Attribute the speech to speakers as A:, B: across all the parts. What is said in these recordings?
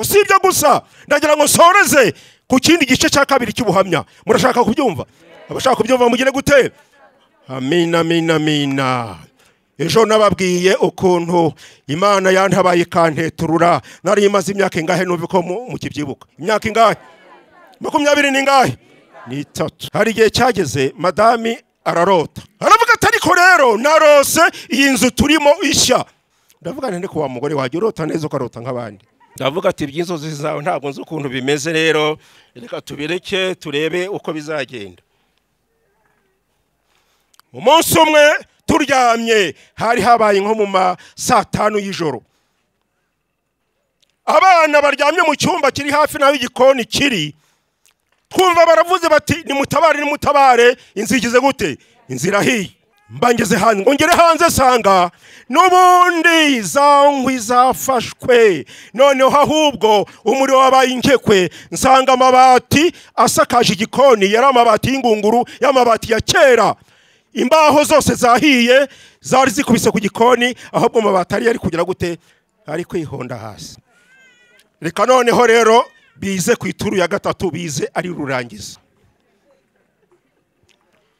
A: Usibye gusa ndagira ngo nsoreze ku kindi gice cya kabiri cy'ubuhamya. Murashaka kubyumva? Abashaka kubyumva mugire gute? Amina, amina, amina. Ejo nababwiye ukuntu Imana yantabaye ikanteturura. Nari imaze imyaka ingahe? Numve ko mukibyibuka. Imyaka ingahe? 23 n'ingahe? Ni 3. Hari igihe cyageze madami ararota, aravuga ati ariko rero narose iyi nzu turimo ishya. Ndavuga nti ko wa mugore wajya urota neza ukarota nk'abandi. Ndavuga ati iby'inzozi zawe ntabwo nzi ukuntu bimeze, rero reka tubireke turebe uko bizagenda. Umunsi umwe turyamye, hari habaye nko mu ma saa 5 y'ijoro, abana baryamye mu cyumba kiri hafi naho igikoni kiri, twumva baravuze bati nimutabare, nimutabare, inzu igize gute? Inzu irahiye. Mbangeze hanze ngo ngere hanze sanga n'ubundi za nkwi zafashwe, noneho ahubwo umuriro wabaye inkekwe. Nsanga amabati asakaje igikoni yari amabati y'ingunguru, y'amabati ya kera, imbaho zose zahiye zari zikubise ku gikoni, ahubwo amabati ari kugira gute? Ari kwihonda hasi. Reka noneho rero bize ku ituru ya gatatu, bize ari rurangiza.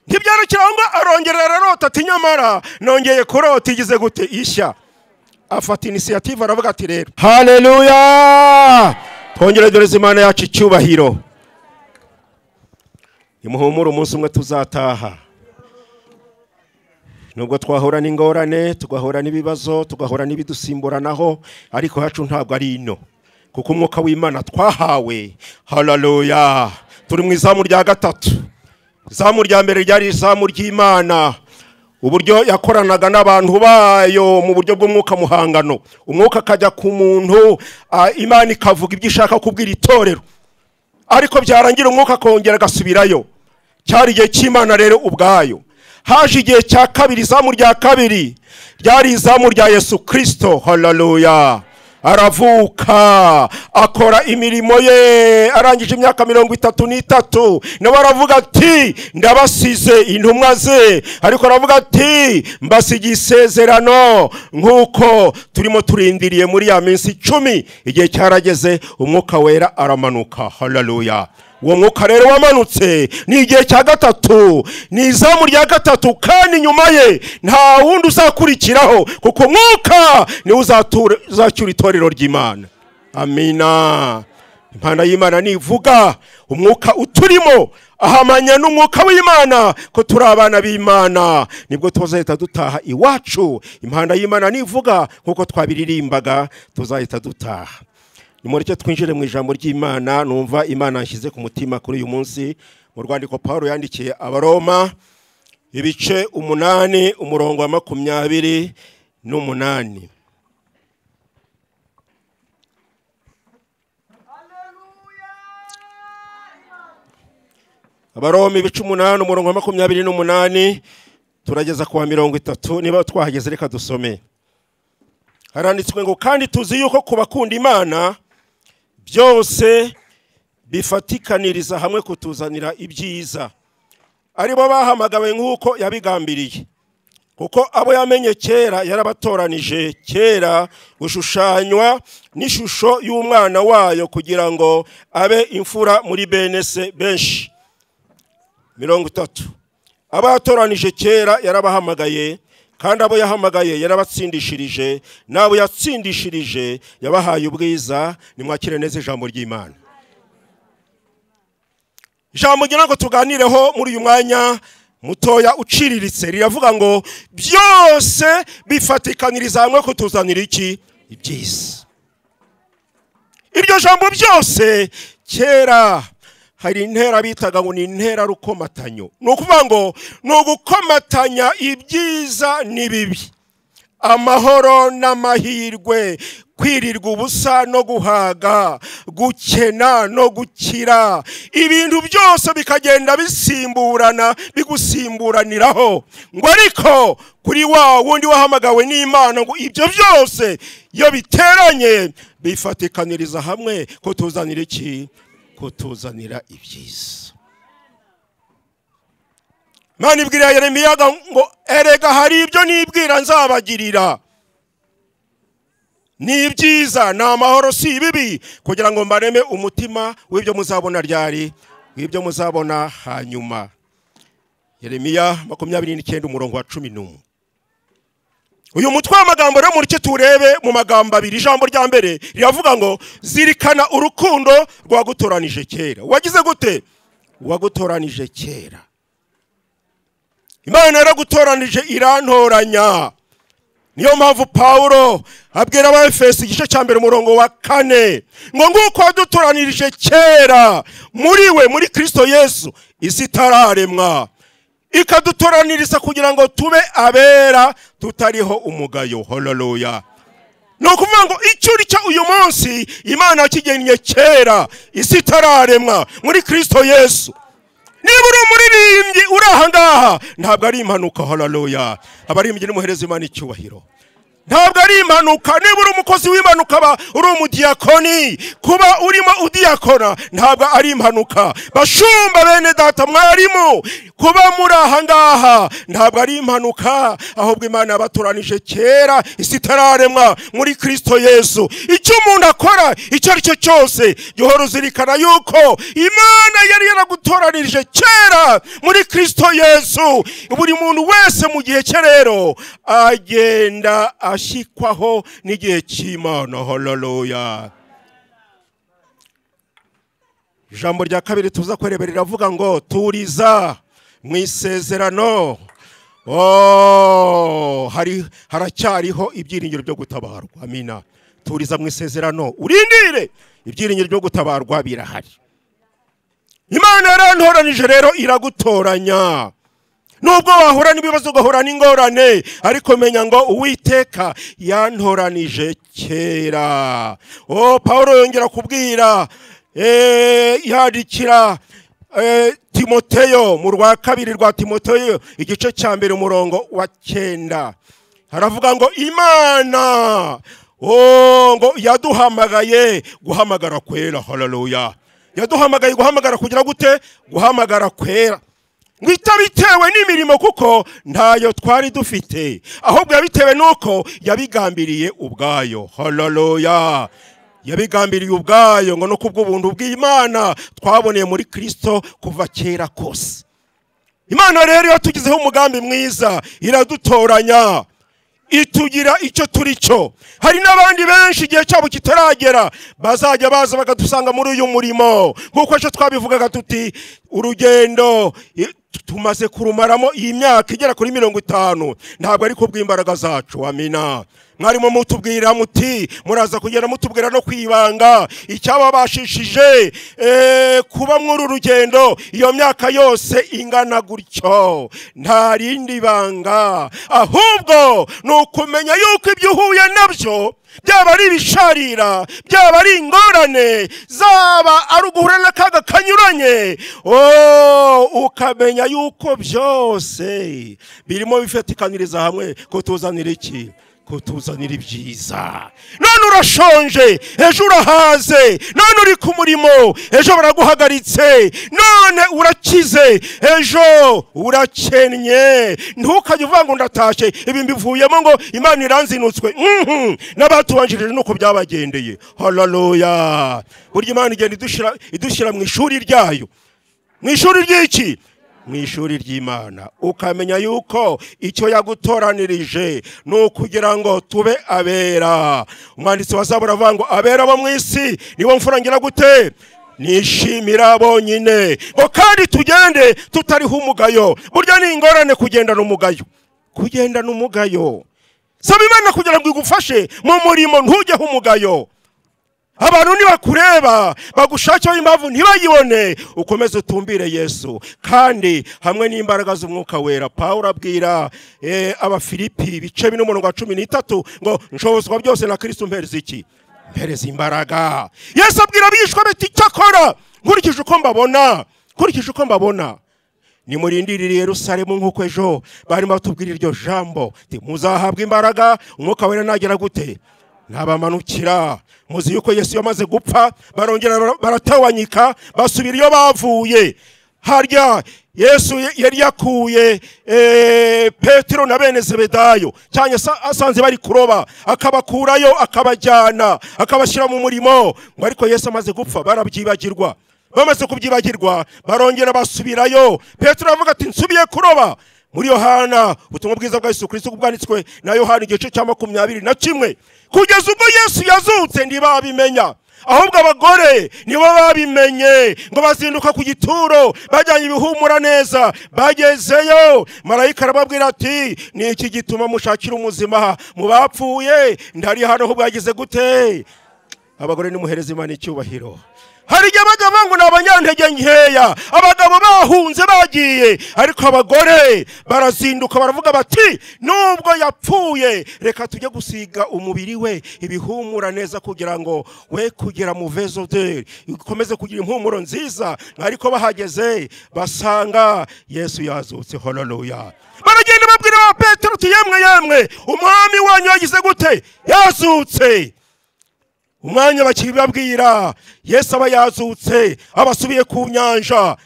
A: Ntibyarekera ngo arongera ararota ati nyamara nongeye kurota igize gute? Ishya. Afata initiative aravuga ati rero haleluya, twongere doreze Imana yacu icyubahiro. Nimuhumure, umunsi umwe tuzataha. Nubwo twahora n'ingorane, tugahora n'ibibazo, tugahora n'ibidusimburanaho, ariko hacu ntabwo ari ino, kuko umwuka w'Imana twahawe. Haleluya. Turi mu izamu rya gatatu. Izamu rya mbere ryari izamu ry'Imana, uburyo yakoranaga n'abantu bayo mu buryo bw'umwuka muhangano. Umwuka akajya ku muntu, Imana ikavuga ibyo ishaka kubwira itorero, ariko byarangira umwuka akongera agasubirayo. Cyari igihe cy'Imana rero ubwayo. Haje igihe cya kabiri, izamu rya kabiri ryari izamu rya Yesu Kristo. Haleluya. Aravuka akora imirimo ye, arangije imyaka 33, nawe aravuga ati ndabasize intumwa ze, ariko aravuga ati mbasigiye isezerano nk'uko turimo turindiriye muri ya minsi 10. Igihe cyarageze umwuka wera aramanuka. Haleluya. Uwo mwuka rero wamanutse ni igihe cya gatatu, ni izamu rya gatatu, kandi nyuma ye nta wundi uzakurikiraho, kuko umwuka niwe uzacyura itorero ry'Imana. Amina. Impana y'Imana nivuga, umwuka uturimo ahamanya n'umwuka w'Imana ko turi abana b'Imana, nibwo tuzahita dutaha iwacu. Impana y'Imana nivuga nkuko twabiririmbaga, tuzahita dutaha. Nimureke twinjire mu ijambo ry'Imana. Numva Imana yanshyize ku mutima kuri uyu munsi mu rwandiko Paulo yandikiye Abaroma, ibice 8 umurongo wa 28. Abaroma ibice 8 umurongo wa 28 turageza ku wa 30. Niba twahageze reka dusome. Haranditswe ngo kandi tuzi yuko kubakunda Imana byose bifatikaniriza hamwe kutuzanira ibyiza, aribo bahamagawe nk'uko yabigambiriye, kuko abo yamenye kera yarabatoranije kera gushushanywa n'ishusho y'umwana wayo, kugira ngo abe imfura muri bene se benshi. 30. Abo yatoranije kera yarabahamagaye, kandi abo yahamagaye yarabatsindishirije, n'abo yatsindishirije yabahaye ubwiza. Nimwakire neza ijambo ry'Imana. Ijambo ngira ngo tuganireho muri uyu mwanya mutoya uciriritse riravuga ngo byose bifatikaniriza hamwe kutuzanira iki? Ibyiza. Iryo jambo byose, kera hari intera bitaga ngo ni intera rukomatanyo. Ni ukuvuga ngo ni ugukomatanya ibyiza n'ibibi, amahoro n'amahirwe, kwirirwa ubusa no guhaga, gukena no gukira, ibintu byose bikagenda bisimburana, bigusimburaniraho. Ngo ariko kuri wa wundi wahamagawe n'Imana, ngo ibyo byose iyo biteranye bifatikaniriza hamwe kutuzanira iki? Kutuzanira ibyiza. Imana ibwira Yeremiya ngo erega hari ibyo nibwira nzabagirira. Ni ibyiza, ni amahoro, si ibibi, kugira ngo mbareme umutima w'ibyo muzabona ryari, w'ibyo muzabona hanyuma. Yeremiya 29 umurongo wa 11. Uyu mutwe w'amagambo rero mureke turebe mu magambo abiri. Ijambo rya mbere riravuga ngo zirikana urukundo rwagutoranije kera. Wagize gute? Wagutoranije kera. Imana yaragutoranije irantoranya. Niyo mpamvu Paulo abwira Abaefeso igice cya mbere umurongo wa 4 ngo nguko wadutoranirije kera muri we, muri Kristo Yesu, isi itararemwa, ikadutoraniriza kugira ngo tube abera tutariho umugayo. Haleluya. Ni ukuvuga ngo icyo uri cyo uyu munsi Imana yakigennye kera, isi itararemwa, muri Kristo Yesu. Niba uri umuririmbyi uri aha ngaha, ntabwo ari impanuka. Haleluya. Abaririmbyi nimuhereze Imana icyubahiro. Ntabwo ari impanuka. Niba uri umukozi w'Imana ukaba uri umudiyakoni, kuba urimo udiyakona ntabwo ari impanuka. Bashumba bene data, mwarimu, kuba muri aha ngaha ntabwo ari impanuka, ahubwo Imana yabatoranije kera, isi itararemwa, muri Kristo Yesu. Icyo umuntu akora icyo ari cyo cyose, gihora uzirikana yuko Imana yari yaragutoranije kera muri Kristo Yesu. Buri muntu wese mu gihe cye rero agenda ashikwaho n'igihe cy'Imana. Haleluya. Ijambo rya kabiri tuza kwerebera riravuga ngo turiza mu isezerano. Oh, haracyariho ibyiringiro byo gutabarwa. Amina. Turiza mu isezerano, urindire, ibyiringiro byo gutabarwa birahari. Imana yarantoranije rero iragutoranya. Nubwo wahura n'ibibazo ugahura n'ingorane, ariko menya ngo Uwiteka yantoranije kera. Oh, Paulo yongera kubwira yandikira Timoteyo mu rwa kabiri rwa Timoteyo igice cya mbere umurongo wa 9, haravuga ngo Imana ngo yaduhamagaye guhamagara kwera. Haleluya. Yaduhamagaye guhamagara kugira gute? Guhamagara kwera. Ngo itabitewe n'imirimo kuko ntayo twari dufite, ahubwo yabitewe nuko yabigambiriye ubwayo. Haleluya. Yabigambiriye ubwayo, ngo no kubw'ubuntu bw'Imana twaboneye muri Kristo kuva kera kose. Imana rero yatugizeho umugambi mwiza, iradutoranya, itugira icyo turi cyo. Hari n'abandi benshi igihe cyabo kitaragera bazajya baza bakadusanga muri uyu murimo, nk'uko ejo twabivugaga tuti urugendo tumaze kurumaramo iyi myaka igera kuri 50, ntabwo ari kubw'imbaraga zacu. Amina. Mwarimo mutubwira muti muraza kugera mutubwira no kwibanga icyababashishije kuba muri rugendo iyo myaka yose ingana gutyo. Nta rindi banga, ahubwo ni ukumenya yuko ibyo uhuye nabyo byaba ari ibisharira, byaba ari ingorane, zaba ari uguhura n'akaga kanyuranye, ukamenya yuko byose birimo bifatikaniriza hamwe kutuzanira iki? Kutuzanira ibyiza. None urashonje, ejo urahaze, none uri ku murimo, ejo baraguhagaritse, none urakize, ejo urakennye. Ntukajye uvuga ngo ndatashe, ibi mbivuyemo ngo Imana iranzinutswe. N'abatubanjirije nuko byabagendeye. Haleluya. Burya Imana igenda idushyira mu ishuri ryayo. Mu ishuri ry'iki? Mu ishuri ry'Imana. Ukamenya yuko icyo yagutoranirije ni ukugira ngo tube abera. Umwanditsi wa Zaburi avuga ngo abera bo mu isi nibo mfura ngira gute? Nishimira bonyine. Ngo kandi tugende tutariho umugayo. Burya ni ingorane kugendana umugayo. Kugendana umugayo. Saba Imana kugira ngo igufashe mu murimo ntujyeho umugayo. Abantu nibakureba bagushakeho impamvu ntibayibone, ukomeze utumbire Yesu kandi hamwe n'imbaraga z'umwuka wera. Paulo abwira Abafilipi ibice 4 umurongo wa 13 ngo nshobozwa byose na Kristo mpereza iki? Mpereza imbaraga. Yesu abwira abigishwa be ati cyakora nkurikije uko mbabona, nkurikije uko mbabona, nimurindirire Yerusalemu nk'uko ejo barimo batubwira iryo jambo, muzahabwa imbaraga umwuka wera nagera gute? Nabamanukira. Muzi yuko Yesu yamaze gupfa, barongera baratawanyika, basubira iyo bavuye. Harya Yesu yari yakuye Petero na bene Zebedayo, cyane asanze bari kuroba, akabakurayo akabajyana akabashyira mu murimo. Ngo ariko Yesu amaze gupfa barabyibagirwa. Bamaze kubyibagirwa barongera basubirayo. Petero avuga ati nsubiye kuroba. Muri Yohana, ubutumwa bwiza bwa Yesu Kristo bwanditswe na Yohana igice cya 21, kugeza ubwo Yesu yazutse ntibabimenya, ahubwo abagore nibo babimenye. Ngo bazinduka ku gituro bajyanye ibihumura neza. Bagezeyo marayika arababwira ati ni iki gituma mushakira umuzima mu bapfuye? Ndari hano ho bwagize gute? Abagore nimuhereze Imana icyubahiro. Hari igihe bajya ngo ni abanyantege nkeya, abagabo bahunze bagiye, ariko abagore barazinduka baravuga bati nubwo yapfuye reka tujye gusiga umubiri we ibihumura neza kugira ngo we kugira mauvaise odeur, ikomeze kugira impumuro nziza. Ariko bahageze basanga Yesu yazutse. Haleluya. Baragenda babwira ba Petero ati yemwe yemwe, umwami wanyu yagize gute? Yazutse. Umwanya bakibabwira Yesu aba yazutse, abasubiye ku nyanja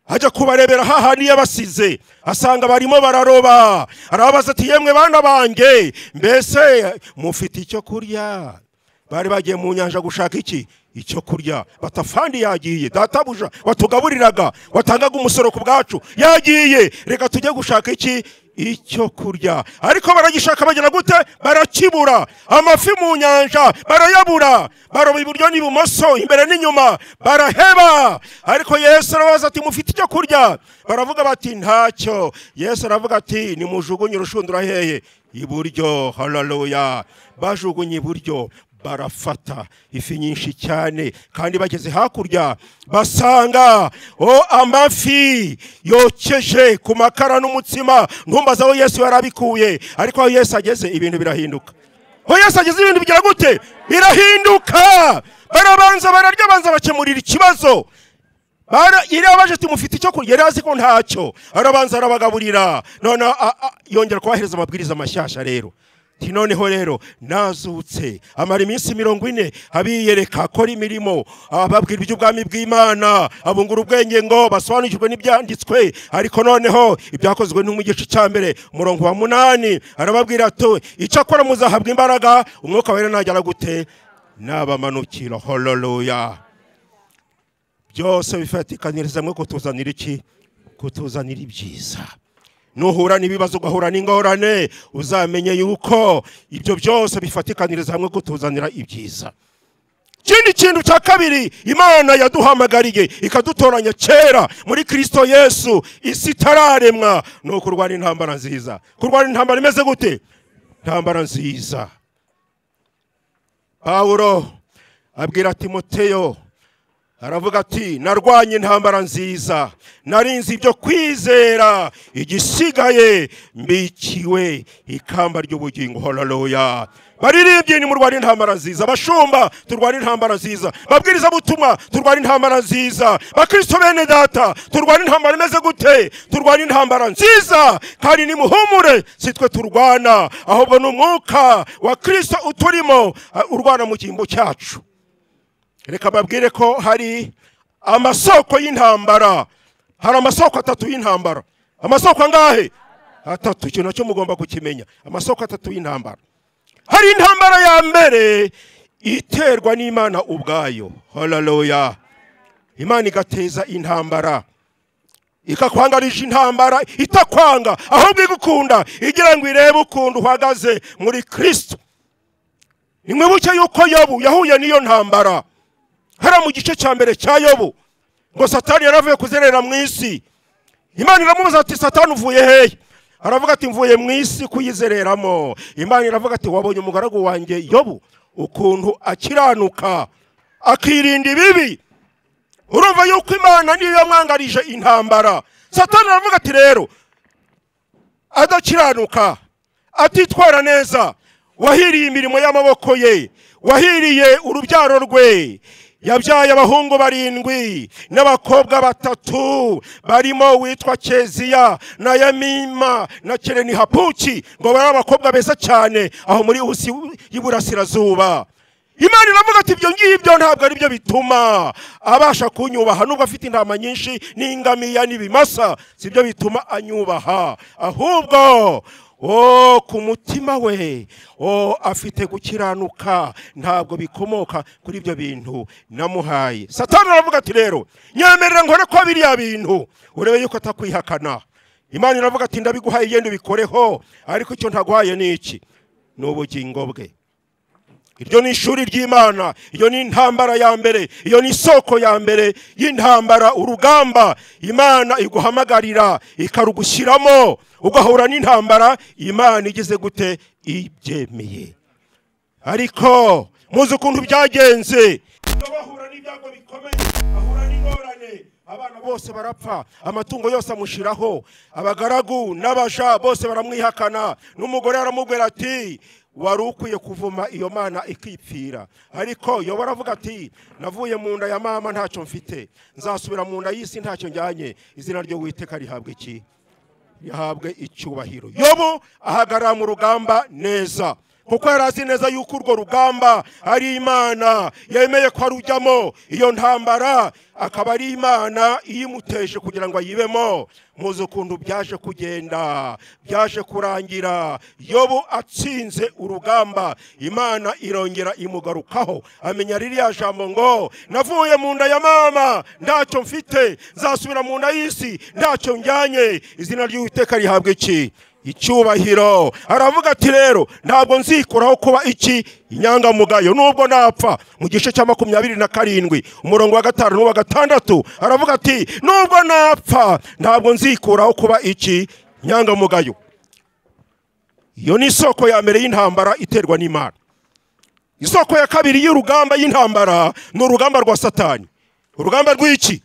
A: ajya kubarebera hahandi yabasize, asanga barimo bararoba. Arababaza ati yemwe bana banjye, mbese mufite icyo kurya? Bari bagiye mu nyanja gushaka iki? Icyo kurya. Batafandi yagiye, databuja watugaburiraga, watangaga umusoro ku bwacu yagiye, reka tujye gushaka iki? Icyo kurya. Ariko baragishaka bagera gute? Barakibura. Amafi mu nyanja barayabura, baroba iburyo n'ibumoso, imbere n'inyuma, baraheba. Ariko Yesu arabaza ati mufite icyo kurya? Baravuga bati ntacyo. Yesu aravuga ati nimujugunye urushundura hehe? Iburyo. Haleluya. Bajugunye iburyo barafata ifi nyinshi cyane, kandi bageze hakurya basanga amafi yokeje ku makara n'umutsima. Ntumbaza aho Yesu yarabikuye, ariko aho Yesu ageze ibintu birahinduka. Aho Yesu ageze ibintu bigira gute? Birahinduka. Barabanza bararya, banza bakemurira ikibazo. Yari abaje ati mufite icyo kurya? Yari azi ko ntacyo. Arabanza arabagaburira, none yongera kubahereza amabwiriza mashyashya. Rero noneho rero nazutse, amara iminsi 40 abiyereka, akora imirimo, ababwira iby'ubwami bw'Imana, abungura ubwenge ngo basobanukirwe n'ibyanditswe. Ariko noneho ibyakozwe no mu gice cya 1 umurongo wa 8 arababwira ati icyakora muzahabwa imbaraga umwuka wera nagera gute? Nabamanukira. Haleluya. Byose bifatikaniriza mwe kutuzanira iki? Kutuzanira ibyiza. Nuhura n'ibibazo ugahura n'ingorane, uzamenye yuko ibyo byose bifatikaniriza hamwe kutuzanira ibyiza. Ikindi kintu cya kabiri Imana yaduhamagariye ikadutoranya kera muri Kristo Yesu isi itararemwa, ni ukurwana intambara nziza. Kurwana intambara imeze gute? Intambara nziza. Pawulo abwira Timoteyo aravuga ati narwanye intambara nziza, narinze ibyo kwizera, igisigaye mbikiwe ikamba ry'ubugingo. Haleluya. Baririmbye ni murwana intambara nziza, bashumba turwana intambara nziza, babwiriza butumwa turwana intambara nziza, bakristo bene data turwana intambara imeze gute? Turwana intambara nziza. Kandi nimuhumure, sitwe turwana, ahubwo n'umwuka wa Kristo uturimo urwana mu cyimbo cyacu. Reka babwire ko hari amasoko y'intambara. Hari amasoko atatu y'intambara. Amasoko angahe? Atatu. Icyo nacyo mugomba kukimenya. Amasoko atatu y'intambara. Hari intambara ya mbere iterwa n'Imana ubwayo. Haleluya. Imana igateza intambara, ikakwangarije intambara itakwanga, ahubwo igukunda, igira ngo irebe ukuntu uhagaze muri Kristo. Nimwibuke yuko Yobu yahuye n'iyo ntambara. Hara mu gice cya 1 cya Yobu, ngo Satani yaravuye kuzerera mu isi. Imana iramubaza ati Satani uvuye hehe? Aravuga ati mvuye mu isi kuyizereramo. Imana iravuga ati wabonye umugaragu wanjye Yobu ukuntu akiranuka akirinda ibibi. Urumva yuko Imana niyo yamwangarije intambara. Satani aravuga ati rero adakiranuka, atitwara neza, wahiriye imirimo y'amaboko ye, wahiriye urubyaro rwe, yabyaye abahungu 7 n'abakobwa 3 barimo witwa Keziya na Yamima na Kereni-Hapuki, ngo bari abakobwa beza cyane aho muri Usi y'Iburasirazuba. Imana iravuga ati ibyo ngibyo ntabwo ari byo bituma abasha kunyubaha, nubwo afite intama nyinshi n'ingamiya n'ibimasa, si byo bituma anyubaha, ahubwo ku mutima we afite gukiranuka, ntabwo bikomoka kuri ibyo bintu namuhaye. Satani aravuga ati rero nyemerera nkore ko biriya bintu urebe yuko atakwihakana. Imana iravuga ati ndabiguhaye yenda ubikoreho, ariko icyo ntaguhaye ni iki? Ni ubugingo bwe. Iryo ni ishuri ry'Imana, iyo ni intambara ya mbere, iyo ni isoko ya mbere y'intambara, urugamba Imana iguhamagarira ikarugushyiramo, ugahura n'intambara Imana igeze gute? Ibyemeye. Ariko muzi ukuntu byagenze, bahura n'ibyago bikomeye, ahura n'ingorane, abana bose barapfa, amatungo yose amushiraho, abagaragu n'abaja bose baramwihakana, n'umugore aramubwira ati wari ukwiye kuvuma iyo mana ikipfira. Ariko Yobu aravuga ati navuye mu nda ya mama ntacyo mfite, nzasubira mu nda y'isi ntacyo njyanye, izina ryo Uwiteka rihabwe iki? Rihabwe icyubahiro. Yobu ahagarara mu rugamba neza, kuko yari azi neza yuko urwo rugamba ari Imana yemeye ko arujyamo, iyo ntambara akaba ari Imana iyimuteje kugira ngo ayibemo. Muzi ukuntu byaje kugenda, byaje kurangira Yobu atsinze urugamba, Imana irongera imugarukaho, amenya ririya jambo ngo navuye mu nda ya mama ntacyo mfite, nzasubira mu nda y'isi ntacyo njyanye, izina ry'Uwiteka rihabwe iki? Icyubahiro. Aravuga ati rero ntabwo nzikuraho kuba iki? Inyangamugayo, nubwo napfa. Mu gice cya 27 umurongo wa 5 n'uwa 6 aravuga ati nubwo napfa ntabwo nzikuraho kuba iki? Inyangamugayo. Iyo ni isoko ya mbere y'intambara iterwa n'Imana. Isoko ya kabiri y'urugamba y'intambara ni urugamba rwa Satani. Urugamba rw'iki?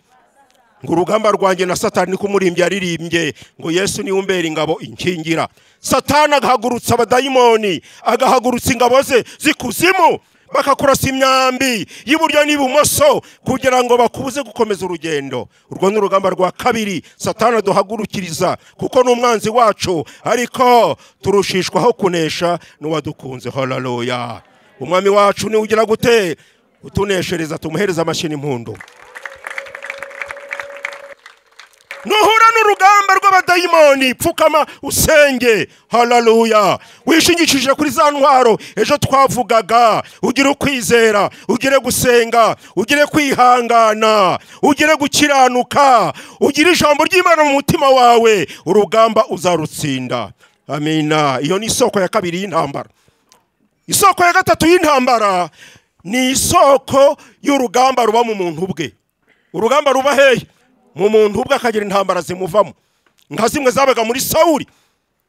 A: Ngo urugamba rwanjye na Satani, niko umurimbyi yaririmbye ngo Yesu ni umbera ingabo inkingira. Satani agahagurutsa abadayimoni, agahagurutsa ingabo ze zikuzimu, bakakurasa imyambi y'iburyo n'ibumoso kugira ngo bakubuze gukomeza urugendo. Urwo ni urugamba rwa kabiri Satani aduhagurukiriza, kuko ni umwanzi wacu, ariko turushishwaho kunesha n'uwadukunze. Haleluya! Umwami wacu ni ugira gute? Utuneshereza, tumuhereza amashyi n'impundu. Nuhura n'urugamba rw'abadayimoni, pfukama usenge. Haleluya! Wishingikishije kuri za ntwaro ejo twavugaga, ugire ukwizera, ugire gusenga, ugire kwihangana, ugire gukiranuka, ugire ijambo ry'Imana mu mutima wawe, urugamba uzarutsinda. Amina. Iyo ni isoko ya kabiri y'intambara. Isoko ya gatatu y'intambara ni isoko y'urugamba ruba mu muntu ubwe. Urugamba ruba hehe? Mu muntu ubwe, akagira intambara zimuvamo, nka zimwe zabaga muri Sawuli.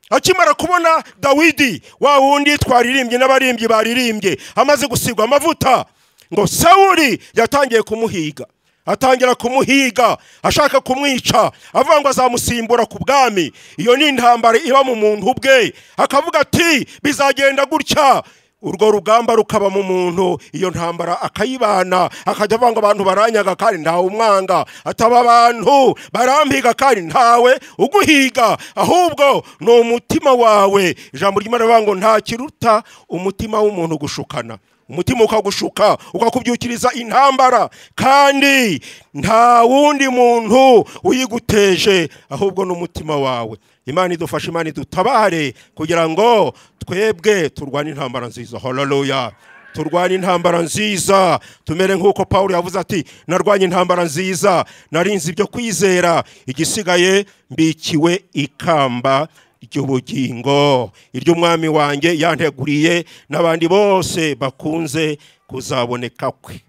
A: Akimara kubona Dawidi, wa wundi twaririmbye n'abaririmbyi baririmbye, amaze gusigwa amavuta, ngo Sawuli yatangiye kumuhiga, atangira kumuhiga ashaka kumwica, avuga ngo azamusimbura ku bwami. Iyo ni intambara iba mu muntu ubwe, akavuga ati bizagenda gutya. Urwo rugamba rukaba mu muntu, iyo ntambara akayibana, akajya avuga ngo abantu baranyaga kandi ntawe umwanga, ataba abantu barampiga kandi ntawe uguhiga, ahubwo ni umutima wawe. Ijambo ry'Imana rivuga ngo nta kiruta umutima w'umuntu gushukana. Umutima ukagushuka ukakubyukiriza intambara, kandi nta wundi muntu uyiguteje ahubwo n'umutima wawe. Imana idufashe, Imana idutabare kugira ngo twebwe turwane intambara nziza. Haleluya! Turwane intambara nziza, tumere nk'uko Pawulo yavuze ati narwanye intambara nziza, narinze ibyo kwizera, igisigaye mbikiwe ikamba ry'ubugingo iry'umwami wanjye yanteguriye n'abandi bose bakunze kuzaboneka kwe.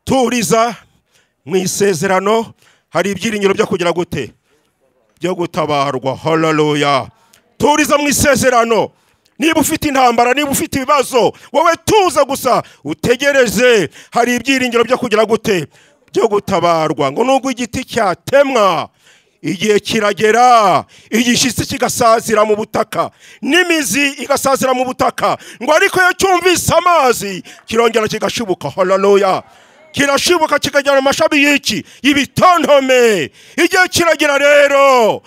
A: Turiza mu isezerano hari ibyiringiro byo kugira gute? Byo gutabarwa. Haleluya! Turiza mu isezerano. Niba ufite intambara, niba ufite ibibazo, wowe tuza gusa utegereze, hari ibyiringiro byo kugira gute? Byo gutabarwa. Ngo nubwo igiti cyatemwa, igihe kiragera igishyitsi kigasazira mu butaka, n'imizi igasazira mu butaka, ngo ariko iyo cyumvise amazi kirongera kigashibuka. Haleluya! Kirashibuka kikajyana amashami y'iki? Y'ibitontome. Igihe kiragera rero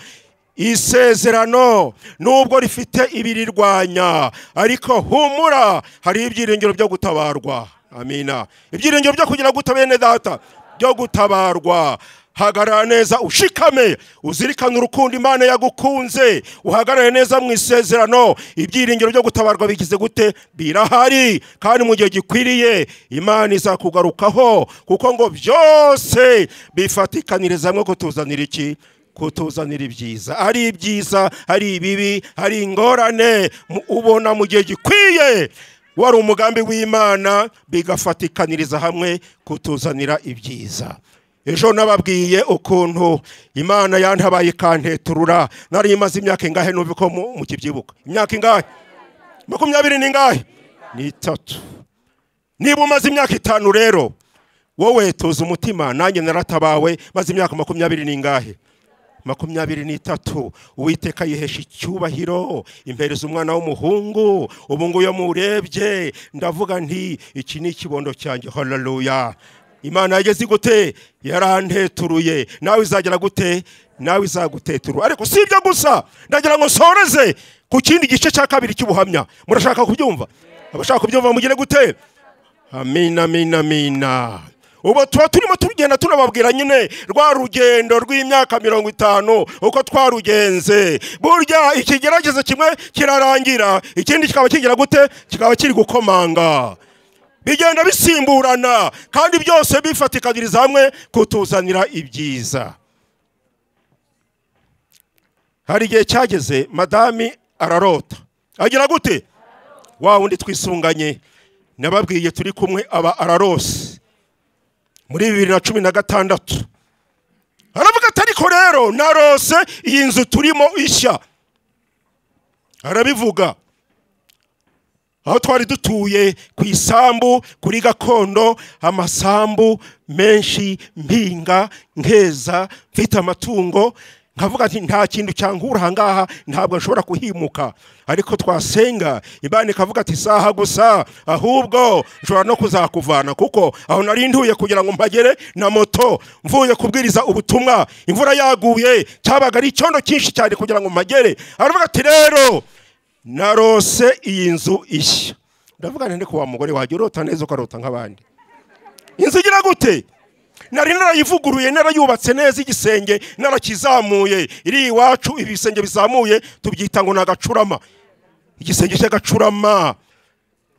A: Isezerano nubwo rifite ibirirwanya, ariko humura, hari ibyiringiro byo gutabarwa. Amina. Ibyiringiro byo kugira gute bene data? Byo gutabarwa. Hagarara neza, ushikame, uzirikane urukundo Imana yagukunze, uhagarare neza mu isezerano. Ibyiringiro byo gutabarwa bigize gute? Birahari, kandi mu gihe gikwiriye Imana izakugarukaho, kuko ngo byose bifatikaniriza hamwe kutuzanira iki? Kutuzanira ibyiza. Ari ibyiza, ari ibibi, ari ingorane, ubona mu gihe gikwiye wari umugambi w'Imana, bigafatikaniriza hamwe kutuzanira ibyiza. Ejo nababwiye ukuntu Imana yantabaye ikanteturura. Nari imaze imyaka ingahe? Numva ko mukibyibuka. Imyaka ingahe? 23 n'ingahe? Ni 3. Niba umaze imyaka 5 rero, wowe tuza umutima, nanjye naratabawe maze imyaka 20 n'ingahe? 23. Uwiteka yihesha icyubahiro, impereza umwana w'umuhungu. Ubu nguyu murebye ndavuga nti iki ni ikibondo cyanjye. Haleluya. Imana yageze gute? Yaranteturuye. Nawe izagera gute? Nawe izaguteturura. Ariko si ibyo gusa, ndagira ngo nsoreze ku kindi gice cya kabiri cy'ubuhamya. Murashaka kubyumva? Abashaka kubyumva mugire gute? Amina, amina, amina. Ubu tuba turimo tugenda tunababwira nyine rwa rugendo rw'imyaka 50 uko twarugenze. Burya ikigeragezo kimwe kirarangira, ikindi kikaba kigira gute? Kikaba kiri gukomanga. Bigenda bisimburana, kandi byose bifatikaniriza hamwe kutuzanira ibyiza. Hari igihe cyageze madami ararota. Agira gute? Wa wundi twisunganye nababwiye turi kumwe, aba ararose muri 2016. Aravuga ati ariko rero narose iyi nzu turimo ishya. Arabivuga. Aho twari dutuye ku isambu kuri gakondo, amasambu menshi, mpinga nkeza, mfite amatungo, nkavuga ati nta kintu cyankura ahangaha, ntabwo nshobora kuhimuka. Ariko twasenga Imana ikavuga ati saha gusa, ahubwo nshobora no kuzakuvana, kuko aho nari ntuye kugira ngo mpagere na moto mvuye kubwiriza ubutumwa, imvura yaguye, cyabaga ari icyondo cyinshi cyane kugira ngo mpagere. Aravuga ati rero narose iyi nzu ishya. Ndavuga nti ko wa mugore wajya urota neza ukarota nk'abandi. Inzu igira gute? Nari narayivuguruye, narayubatse neza, igisenge narakizamuye. Iri iwacu ibisenge bizamuye tubyita ngo nagacurama. Igisenge cy'agacurama,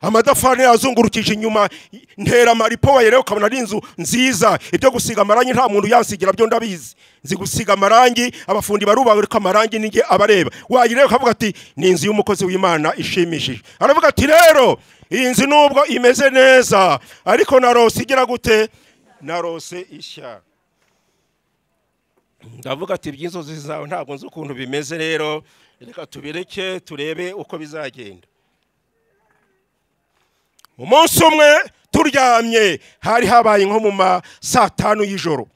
A: amadafari yazungurukije inyuma, ntera maripo wayere ukabona ari inzu nziza. Ibyo gusiga amarangi nta muntu yansigira byo ndabizi. Nzi gusiga amarangi, abafundi barubaga amarangi ninjye abareba. Wayireba ukavuga ati ni inzu y'umukozi w'Imana ishimishije. Aravuga ati rero iyi nzu nubwo imeze neza, ariko narose igira gute? Narose ishya. Ndavuga ati iby'inzozi zawe ntabwo nzi ukuntu bimeze, rero reka tubireke turebe uko bizagenda. Umunsi umwe turyamye, hari habaye nko mu ma saa 5 y'ijoro.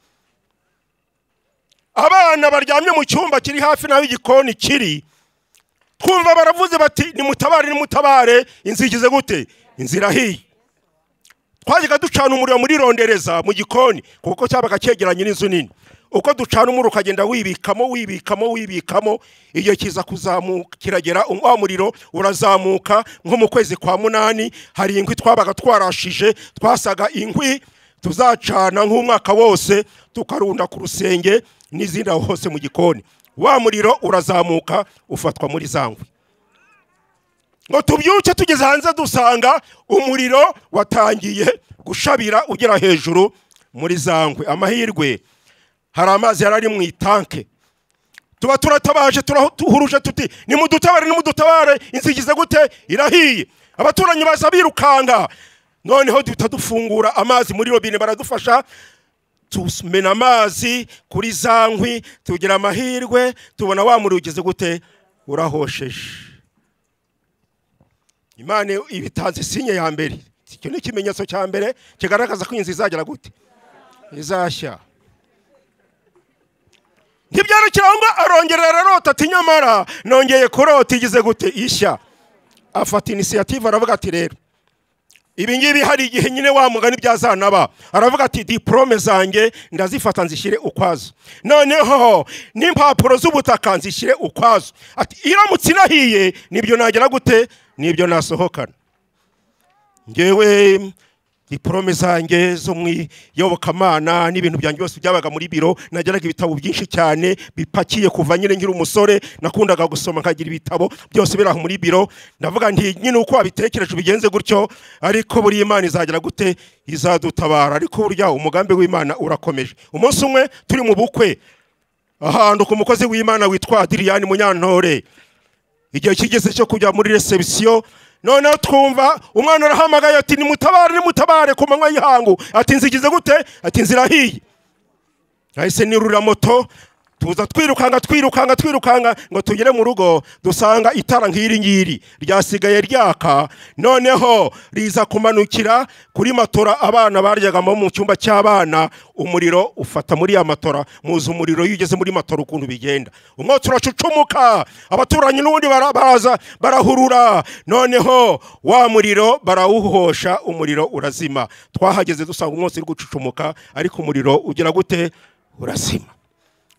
A: Abana baryamye mu cyumba kiri hafi naho igikoni kiri, twumva baravuze bati nimutabare, nimutabare, inzu igize gute? Inzu irahiye. Twajyaga ducana umuriro muri rondereza mu gikoni, kuko cyabaga cyegeranye n'inzu nini. Uko ducana umuriro ukagenda wibikamo, wibikamo, wibikamo, igihe kiza kuzamuka kiragera, wa muriro urazamuka. Nko mu kwezi kwa 8 hari inkwi twabaga twarashije, twasaga inkwi tuzacana nk'umwaka wose, tukarunda ku rusenge n'izindi aho hose mu gikoni. Wa muriro urazamuka ufatwa muri za nkwi. Ngo tubyuke tugeze hanze dusanga umuriro watangiye gushabira ugera hejuru muri za nkwi. Amahirwe hari amazi yarari mu itanke. Tuba turatabaje, turahuruje tuti nimudutabare, nimudutabare, inzu igize gute? Irahiye. Abaturanyi baza birukanga. Noneho duhita dufungura amazi muri robine, baradufasha tumena amazi kuri za nkwi, tugira amahirwe tubona wa muriro ugeze gute? Urahosheje. Imana ibitanze sinye ya mbere. Icyo ni ikimenyetso cya mbere kigaragaza ko inzu izagera gute? Izashya. Ntibyarekera ngo arongera ararota ati nyamara nongeye kurota igize gute? Ishya. Afata initiative aravuga ati rero Ibi ngibi hari igihe nyine wa mugani byazanaba. Aravuga ati diplome zanjye ndazifata nzishyire ukwazo, noneho n'impapuro z'ubutaka nzishyire ukwazo. Ati iramutse inahiye nibyo nagera gute, nibyo nasohokana. Ngewe diplome zanjye zo mu iyobokamana n'ibintu byanjye byose byabaga muri biro, nageraga ibitabo byinshi cyane bipakiye kuva nyine nkiri umusore, nakundaga gusoma nkagira ibitabo byose biri aho muri biro. Ndavuga nti nyine uko wabitekereje ubigenze gutyo, ariko buri Imana izagera gute, izadutabara. Ariko burya umugambi w'Imana urakomeje. Umunsi umwe turi mu bukwe ahantu ku mukozi w'Imana witwa Adrian Munyantore, igihe kigeze cyo kujya muri reception, noneho twumva umwana arahamagaye ati nimutabare, nimutabare ku manywa y'ihangu. Ati nzigize gute? Ati nzirahiye. Nahise nirura moto, tuza twirukanga twirukanga twirukanga ngo tugere mu rugo, dusanga itara nk'iri ngiri ryasigaye ryaka, noneho riza kumanukira kuri matora abana baryagamo mu cyumba cy'abana. Umuriro ufata muri ya matora, muzi umuriro iyo ugeze muri matora ukuntu bigenda, umwotsi uracucumuka, abaturanyi n'ubundi baraza barahurura, noneho wa muriro barawuhosha, umuriro urazima. Twahageze dusanga umwotsi uri gucucumuka, ariko umuriro ugira gute, urazima.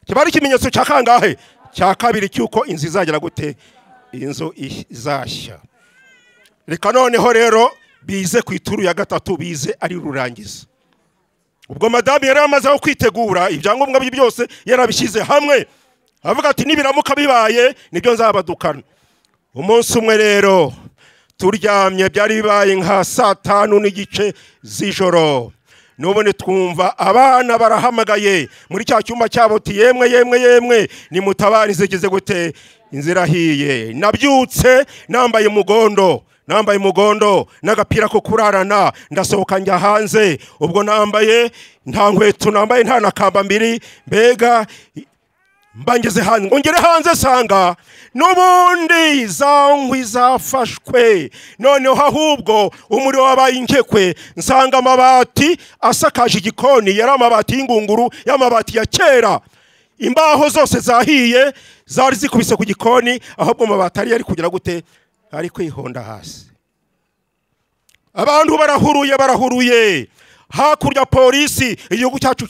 A: Kibari ikimenyetso cya kangahe? Cya kabiri cyuko inzu izagera gute, inzu izashya. Reka noneho rero bize ku ituru ya gatatu, bize ari rurangiza. Ubwo madamu yari amaze aho kwitegura ibyangombwa bye byose yarabishyize hamwe, avuga ati nibiramuka bibaye nibyo nzabadukana. Umunsi umwe rero turyamye, byari bibaye nka saa 5:30 z'ijoro, nubone twumva abana barahamagaye muri cya cyumba cyabo ati yemwe yemwe yemwe nimutabare, zigeze gute, inzira ahiye. Nabyutse nambaye umugondo, nambaye umugondo n'agapira ko kurarana, ndasohoka njya hanze. Ubwo nambaye nta nkweto, nambaye nta na kamba mbiri, mbega mbangeze hanze ngo ngere hanze sanga n'ubundi za nkwi zafashwe. Noneho ahubwo umuriro wabaye inkekwe, nsanga amabati asakaje igikoni yari amabati y'ingunguru, y'amabati ya kera, imbaho zose zahiye zari zikubise ku gikoni, ahubwo amabati ari kugira gute, ari kwihonda hasi. Abantu barahuruye barahuruye. Hakurya polisi, igihugu cyacu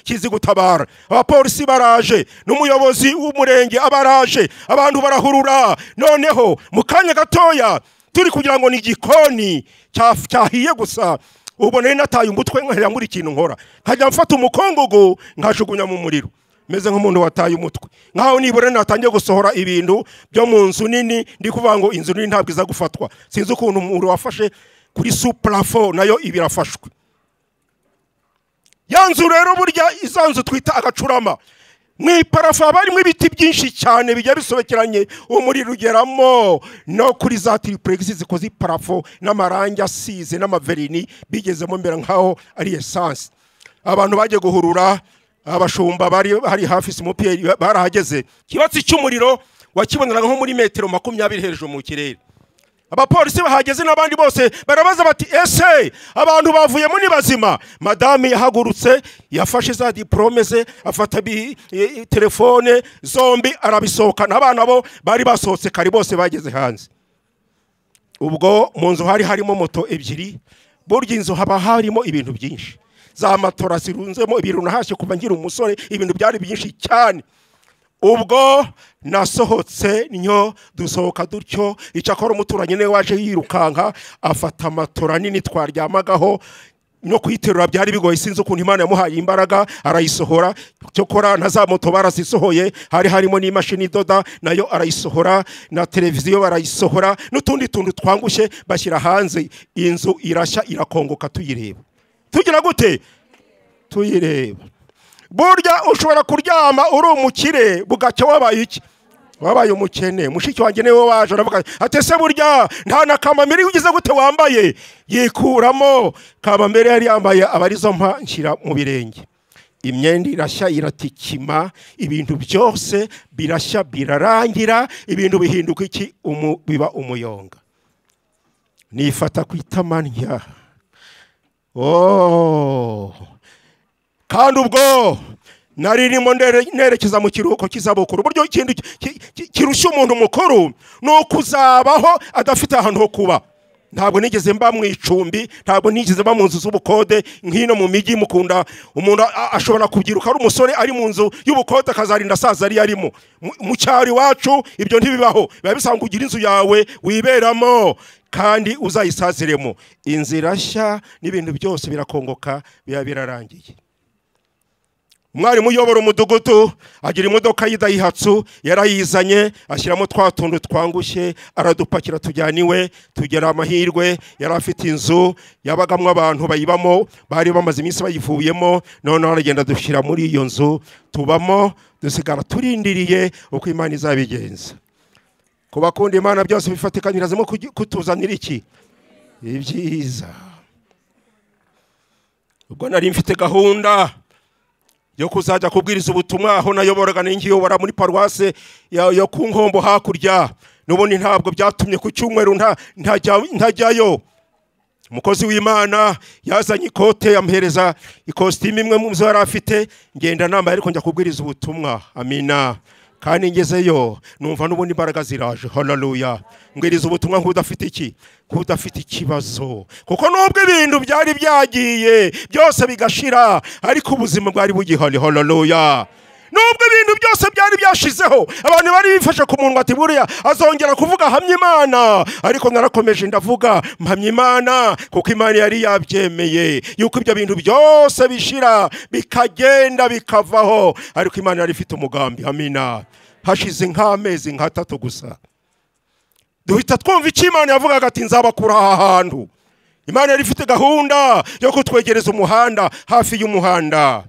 A: kizi gutabara. Abapolisi baraje, n'umuyobozi w'umurenge abaraje, abantu barahurura. Noneho mu kanya gatoya turi kugira ngo ni igikoni cyahiye gusa, ubwo nari nataye umutwe nkahera muri ikintu nkora, nkajya mfata umukongogo nkajugunya mu muriro, meze nk'umuntu wataye umutwe, nkaho nibura natangiye gusohora ibintu byo mu nzu nini. Ndi kuvuga ngo inzu nini ntabwo iza gufatwa, sinzi ukuntu umuriro wafashe kuri sous plafond nayo ibirafashwe. Ya nzu rero burya izanzu twita agacurama, mu iparafa barimo ibiti byinshi cyane bijya bisobekeranye, umuriro ugeramo no kuri za triplex zikoze iparafo n'amarangi asize n'amaverini, bigezemo mbere nkaho ari essence. Abantu bagiye guhurura, abashumba bari hari hafi simopiyeri barahageze. Kibatsi cy'umuriro wakiboneraga nko muri metero 20 hejuru mu kirere. Abapolisi bahageze n'abandi bose barabaza bati ese abantu bavuyemo ni bazima? Madame yahagurutse, yafashe za diplome ze, afata telefone zombi arabisohokana. Abana bo bari basohotse kare bose bageze hanze. Ubwo mu nzu hari harimo moto ebyiri, burya inzu haba harimo ibintu byinshi, za matora zirunzemo ibintu nahashye kuva ngira umusore, ibintu byari byinshi cyane. Ubwo nasohotse nyo dusohoka dutyo, icyakora umuturanyi ne waje yirukanka afata matora nini twaryamagaho, no kuyiterura byari bigoye, sinzi ukuntu Imana yamuhaye imbaraga arayisohora. Cyokora na za moto barazisohoye, hari harimo n'imashini idoda nayo arayisohora, na televiziyo barayisohora, n'utundi tuntu twangushye bashyira hanze. Inzu irashya irakongoka tuyireba. Tugira gute? Tuyireba. Burya ushobora kuryama uri umukire bugacya wabaye iki? Wabaye umukene. Mushiki wanjye niwe waje aravuga ati ese burya nta na kamambiri ugize gute wambaye? Yikuramo kamambiri yari yambaye abarizo mpa nshyira mu birenge. Imyenda irashya iratikima, ibintu byose birashya birarangira, ibintu bihinduka iki? Biba umuyonga. Nifata ku itama ntya. Oh, kandi ubwo nari nirimo nerekeza mu kiruhuko cy'izabukuru. Uburyo ikintu kirushya umuntu mukuru ni ukuzabaho adafite ahantu ho kuba. Ntabwo nigeze mba mu icumbi, ntabwo nigeze mba mu nzu z'ubukode nk'ino mu mijyi. Mukunda umuntu ashobora kubyiruka ari umusore ari mu nzu y'ubukode akazarinda asaza ari arimo. Mu cyaro iwacu ibyo ntibibaho, biba bisanga ugira inzu yawe wiberamo kandi uzayisaziremo. Inzira nshya n'ibintu byose birakongoka, biba birarangiye. Umwarimu uyobora umudugudu agira imodoka y'Idayihatsu, yarayizanye ashyiramo twa tuntu twangushye, aradupakira tujyana iwe. Tugera amahirwe, yari afite inzu yabagamo abantu bayibamo, bari bamaze iminsi bayivuyemo. Noneho aragenda dushyira muri iyo nzu tubamo, dusigara turindiriye uko Imana izabigenza. Ku bakunda Imana byose bifatikanirizamo kutuzanira iki? Ibyiza. Ubwo nari mfite gahunda yo kuzajya kubwiriza ubutumwa aho nayoboraga, n'ingiyobora muri paruwase yo ku Nkombo hakurya. N'ubundi ntabwo byatumye ku cyumweru ntajyayo. Umukozi w'Imana yazanye ikote, amuhereza ikositimu imwe mu zo yari afite, ngenda nambaye ariko njya kubwiriza ubutumwa. Amina. Kandi ngezeyo numva n'ubundi imbaraga ziraje. Haleluya. Mbwiriza ubutumwa nk'udafite iki? Nk'udafite ikibazo. Kuko nubwo ibintu byari byagiye byose bigashira, ariko ubuzima bwari bugihari. Haleluya. Nubwo ibintu byose byari byashizeho, abantu bari bifashe ku munwa ati buriya azongera kuvuga hamya Imana, ariko narakomeje ndavuga mpamya Imana, kuko Imana yari yabyemeye yuko ibyo bintu byose bishira bikagenda bikavaho, ariko Imana yari ifite umugambi. Amina. Hashize nk'amezi nk'atatu gusa duhita twumva icyo Imana yavugaga ati nzabakura aha hantu. Imana yari ifite gahunda yo kutwegereza umuhanda, hafi y'umuhanda.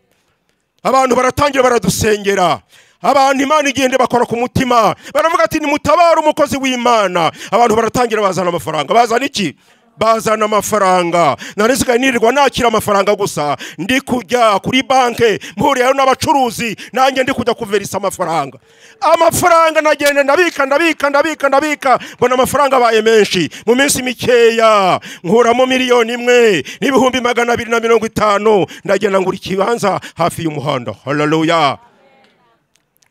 A: Abantu baratangira baradusengera. Abantu Imana igende bakora ku mutima, baravuga ati nimutabare umukozi w'Imana. Abantu baratangira bazana amafaranga. Bazana iki? Bazana amafaranga. Narisigaye nirirwa nakira amafaranga gusa, ndi kujya kuri banke mpuriyeyo n'abacuruzi, nanjye ndi kujya kuverisa amafaranga. Amafaranga nagenda ndabika ndabika ndabika ndabika, mbona amafaranga abaye menshi. Mu minsi mikeya nkuramo 1,250,000 ndagenda ngura ikibanza hafi y'umuhanda. Haleluya.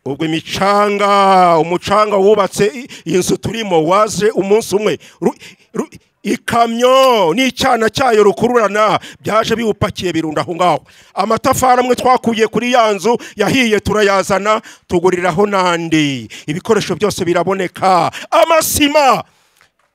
A: Ubwo imicanga, umucanga wubatse inzu turimo waje umunsi umwe, ikamyo n'icyana cyayo rukururana byaje biwupakiye birunda aho ngaho. Amatafari amwe twakuye kuri ya nzu yahiye turayazana tuguriraho n'andi. Ibikoresho byose biraboneka. Amasima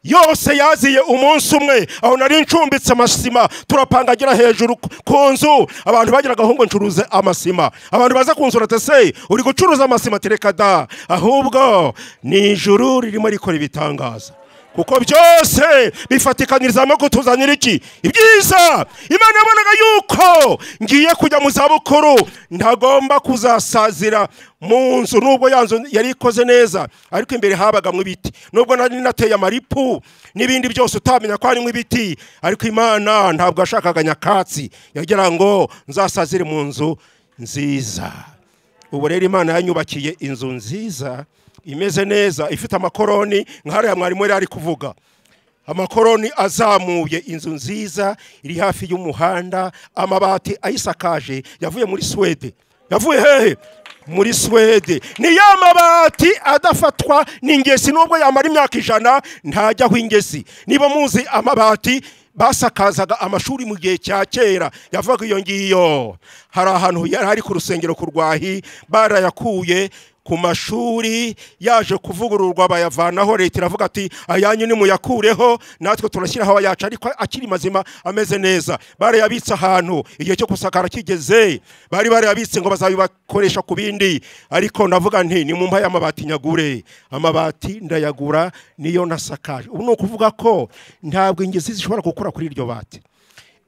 A: yose yaziye umunsi umwe. Aho nari ncumbitse amasima turapanga agera hejuru ku nzu. Abantu bagiraga ngo ncuruze amasima, abantu baza kunsura ati se uri gucuruza amasima? Tereka da, ahubwo ni ijuru ririmo rikora ibitangaza, kuko byose bifatikanirizamo kutuzanira iki? Ibyiza. Imana yabonaga yuko ngiye kujya mu zabukuru, ntagomba kuzasazira mu nzu. Nubwo ya nzu yari ikoze neza, ariko imbere habagamo ibiti. Nubwo nari nateye amaripu n'ibindi byose utamenya ko harimo ibiti, ariko Imana ntabwo yashakaga nyakatsi, yagira ngo nzasazire mu nzu nziza. Ubu rero Imana yanyubakiye inzu nziza imeze neza, ifite amakoroni nk'ariya mwarimu yari ari kuvuga, amakoroni azamuye. Inzu nziza iri hafi y'umuhanda, amabati ayisakaje yavuye muri Swede. Yavuye hehe? Muri Swede. Ni ya mabati adafatwa n'ingesi, nubwo yamara imyaka 100 ntajyaho ingesi. Niba muzi amabati basakazaga amashuri mu gihe cya kera, yavuga iyo ngiyo. Hari ahantu yari ari ku rusengero ku Rwahi, barayakuye ku mashuri yaje kuvugururwa bayavanaho. Leta iravuga ati ayanyu nimuyakureho, natwe turashyiraho ayacu ariko akiri mazima ameze neza. Barayabitse ahantu igihe cyo gusakara kigeze, bari barayabitse ngo bazabibakoresha ku bindi, ariko ndavuga nti nimumpa y'amabati nyagure. Amabati ndayagura niyo nasakaje. Ubu ni ukuvuga ko ntabwo ingezi zishobora gukura kuri iryo bati.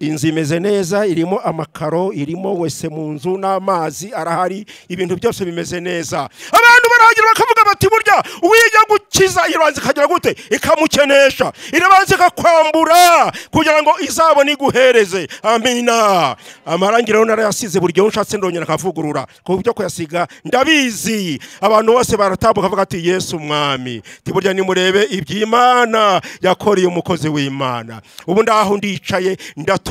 A: Inzu imeze neza, irimo amakaro, irimo wese mu nzu n'amazi arahari, ibintu byose bimeze neza. Abantu baragira bakavuga bati burya uwijya gukiza irabanza ikagira gute? Ikamukenesha, irabanza ikakwambura kugira ngo izabone iguhereze. Amina. Amarangi rero narayasize, buri gihe nshatse ndongera akavugurura ku byo kuyasiga ndabizi. Abantu bose baratambuka bavuga ati Yesu Mwami, ti burya nimurebe iby'Imana yakoreye umukozi w'Imana. Ubu ndaho ndicaye ndatuje,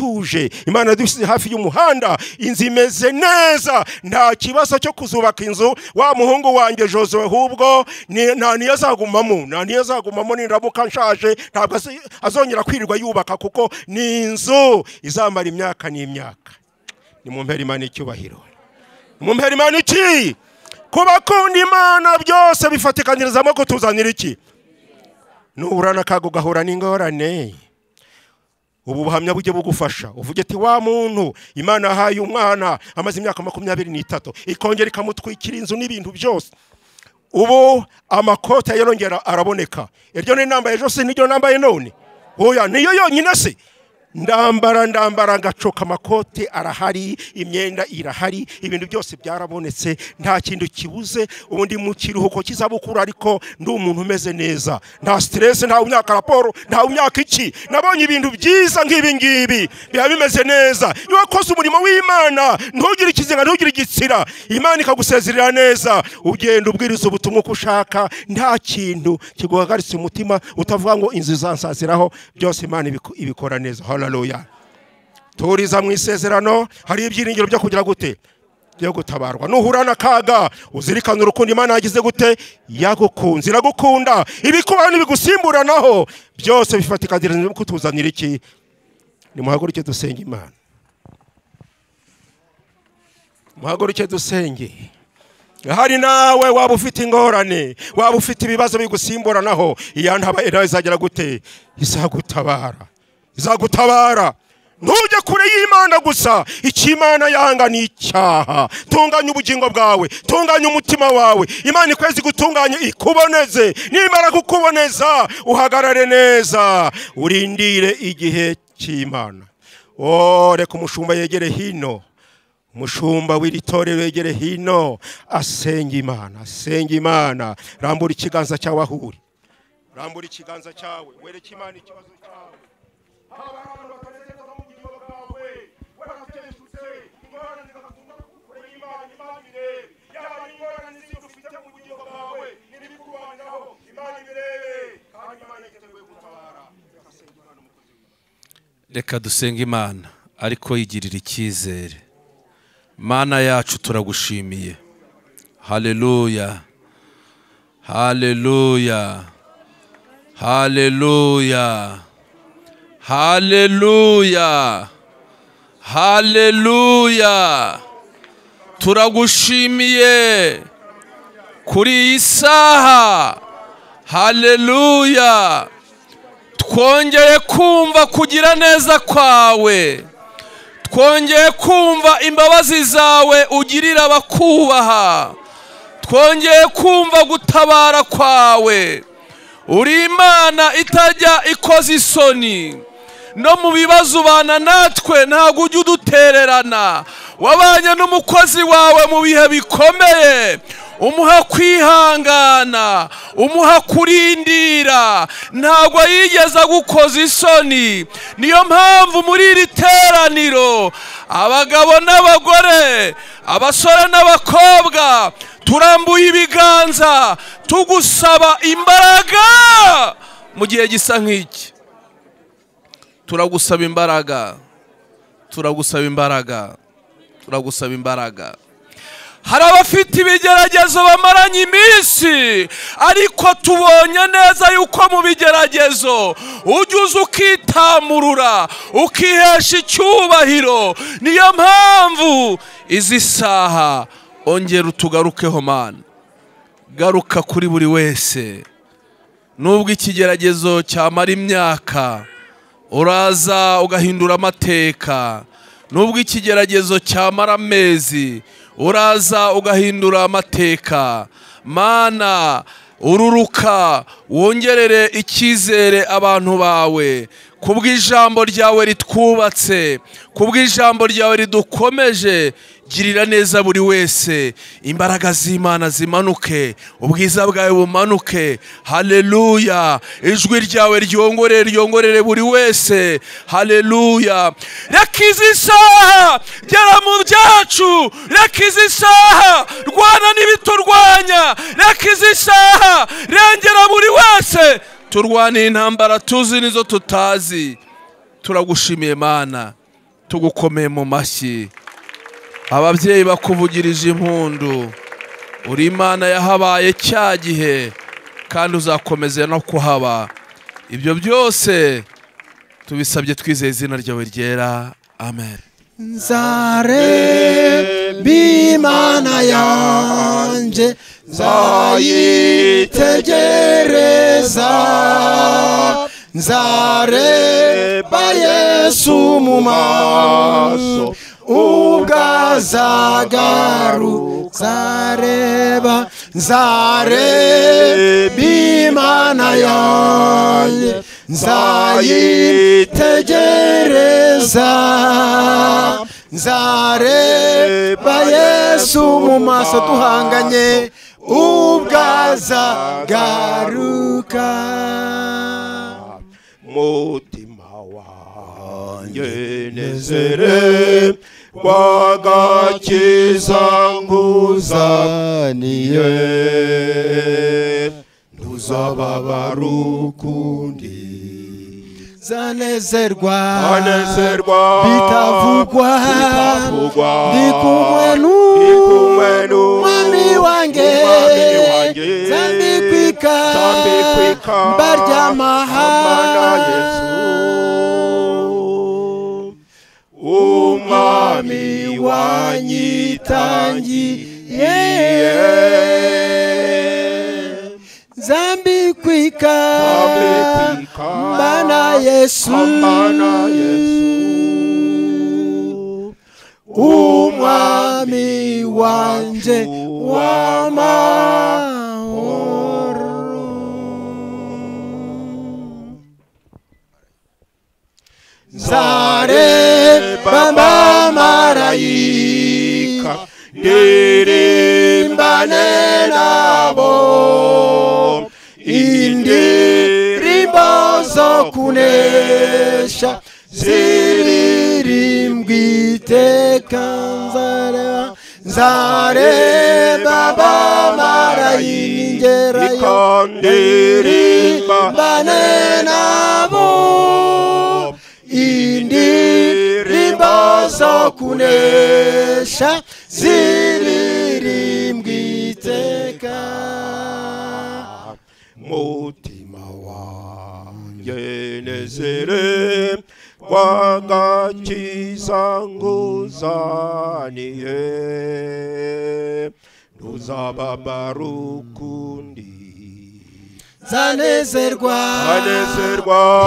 A: Imana dusize hafi y'umuhanda, inzu imeze neza, nta kibazo cyo kuzubaka inzu. Wa muhungu wanjye Jose Inzu ahubwo nta niyo azagumamo, nta niyo azagumamo nindamuka nshaje, ntabwo azongera kwirirwa yubaka, kuko ni inzu izamara imyaka n'imyaka. Nimumpere Imana icyubahiro, nimumpere Imana iki? Kubakunda Imana byose bifatikanyirizamo kutuzanira iki? Nuhura n'akaga ugahura n'ingorane, ubu buhamya bujye bugufasha uvuge ati wa muntu Imana ahaye umwana amaze imyaka 23 ikongera ikamutwikira inzu n'ibintu byose, ubu amakota yarongera araboneka. Iryo ni nambaye ejo se niryo nambaye none? Oya, niyo yonyine se? Ndambara ngacoka, amakote arahari, imyenda irahari, ibintu byose byarabonetse, nta kintu kibuze. Ubundi mu kiruhuko cy'izabukuru ariko ndi umuntu umeze neza, nta stress, nta umyaka raporo, nta umyaka iki. Nabonye ibintu byiza nk'ibi ngibi biba bimeze neza. Iyo wakoze umurimo w'Imana ntugire ikizinga, ntugire igitsira, Imana ikagusezerera neza, ugenda ubwiriza ubutumwa uko ushaka, nta kintu kiguhagaritse umutima, utavuga ngo inzu izansaziraho. Byose Imana ibikora neza. Haleluya. Turiza mu isezerano hari ibyiringiro byo kugira gute? Byo gutabarwa. Nuhura n'akaga uzirikana urukundo Imana yagize gute? Yagukunze, iragukunda. Ibikubaho n'ibigusimburanaho byose bifatikanyiriza kutuzanira iki? Nimuhaguruke dusenge Imana, muhaguruke dusenge. Hari nawe waba ufite ingorane, waba ufite ibibazo bigusimburanaho, iyantaba izagera gute? Izagutabara, izagutabara. Ntujye kure y'Imana gusa. Icyo Imana yanga ni icyaha. Tunganya ubugingo bwawe, tunganya umutima wawe, Imana ikwezi gutunganya ikuboneze. Nimara kukuboneza uhagarare neza, urindire igihe cy'Imana. Oh, reka umushumba yegere hino, umushumba w'iri torero yegere hino, asenge Imana, asenge Imana. Rambura ikiganza cyawe aho uri, rambura ikiganza cyawe, wereke Imana ikibazo cyawe.
B: Reka dusenge Imana ariko yigirira icyizere. Mana yacu turagushimiye. Haleluya, haleluya, haleluya, haleluya, haleluya. Turagushimiye kuri iyi saha. Haleluya. Twongeye kumva kugira neza kwawe, twongeye kumva imbabazi zawe ugirira abakubaha, twongeye kumva gutabara kwawe. Uri Imana itajya ikoza isoni, no mu bibazo ubana natwe ntabwo ujya udutererana. Wabanye n'umukozi wawe mu bihe bikomeye, umuha kwihangana, umuha kurindira, ntabwo yigeze agukoza isoni. Niyo mpamvu muri iri teraniro abagabo n'abagore, abasore n'abakobwa turambuye ibiganza tugusaba imbaraga mu gihe gisa nk'iki. Turagusaba imbaraga, turagusaba imbaraga, turagusaba imbaraga. Hari abafite ibigeragezo bamaranye iminsi, ariko tubonye neza yuko mu bigeragezo ujya uza ukitamurura, ukihesha icyubahiro. Niyo mpamvu izi saha ongera utugarukeho Mana. Garuka kuri buri wese. Nubwo ikigeragezo cyamara imyaka, uraza ugahindura amateka. Nubwo ikigeragezo cyamara amezi, uraza ugahindura amateka. Mana, ururuka wongerere icyizere abantu bawe, kubw'ijambo ryawe ritwubatse, kubw'ijambo ryawe ridukomeje. Girira neza buri wese, imbaraga z'Imana zimanuke, ubwiza bwawe bumanuke. Haleluya. Ijwi ryawe ryongorere, ryongorere buri wese. Haleluya. Reka izi saha gera mu byacu, reka izi saha rwana n'ibiturwanya, reka izi saha rengera buri wese. Turwana intambara tuzi nizo tutazi. Turagushimiye Mana, tugukomeye mu mashyi. Ababyeyi bakuvugirije impundu, Uri Imana yahabaye cya gihe kandi uzakomeza no kuhaba. Ibyo byose tubisabye twizeye izina ryawe ryera. Amen.
C: Nzareba Imana yanjye, nzayitegereza, nzareba Yesu mu maso ubwo azagaruka. Nzareba, nzareba Imana yanjye, nzayitegereza, nzareba Yesu mu maso duhanganye ubwo azagaruka.
A: Mutima wanjye nezere wagakiza nguzaniye, ntuzababara ukundi.
C: Zanezerwa bitavugwa, ndi kumwe n'umwami wanjye, nzambikwika mbaryamaha.
A: Umwami wanyitangiye,
C: nzambikwika mbana Yesu, umwami wanje w'amahoro. Nzareba abamarayika
A: ndirimbane nabo,
C: indirimbo zo kunesha ziririmbwa iteka. Nzareba abamarayika ndirimbane nabo, indirimbo zo kunesha ziririmbwa iteka.
A: Mutima wanjye nezere wagakiza nguzaniye, ntuzababara ukundi.
C: Nzanezerwa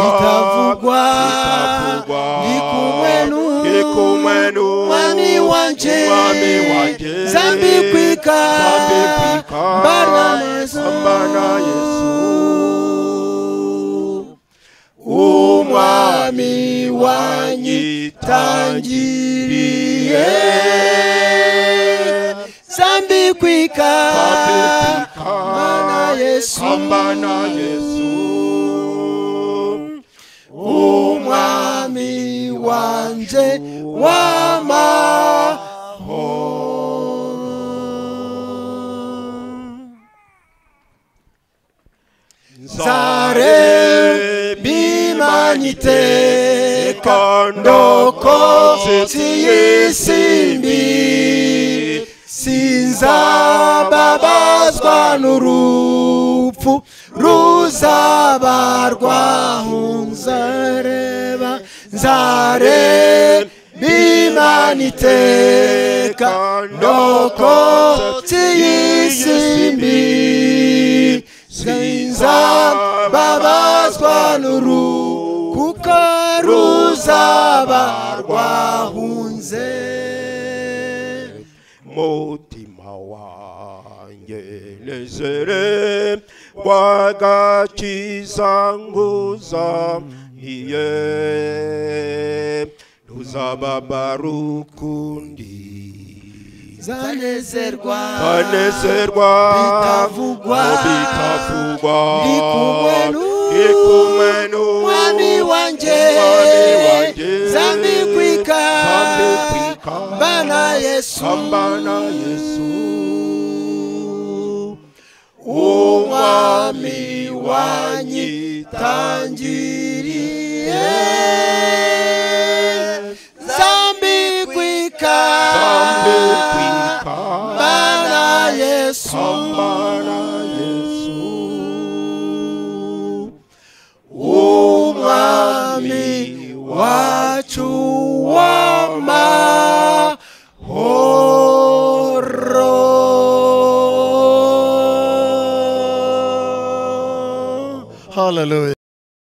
C: bitavugwa, ndi kumwe n'umwami wanje, nzambikwika mbana Yesu, umwami wanyitangiriye, nzambikwika mbana Yesu, umwami wanje w'amahoro. Nzareba Imana iteka ndokotse iy'isi mbi, sinzababazwa n'urupfu ruzaba rwahunze. Nzareba Imana iteka ndokotse iy'isi mbi, sinzababazwa n'urupfu kuko ruzaba rwahunze.
A: Mutima wanjye nezere wagakiza nguzaniye, ntuzababara ukundi.
C: Nzanezerwa bitavugwa, ndi kumwe n'umwami wanjye, nzambikwika mbana Yesu, umwami wanyitangiriye, nzambikwika mbana Yesu. Yesu,
A: Pambana Yesu,
C: umwami wacu w'amahoro. Hallelujah.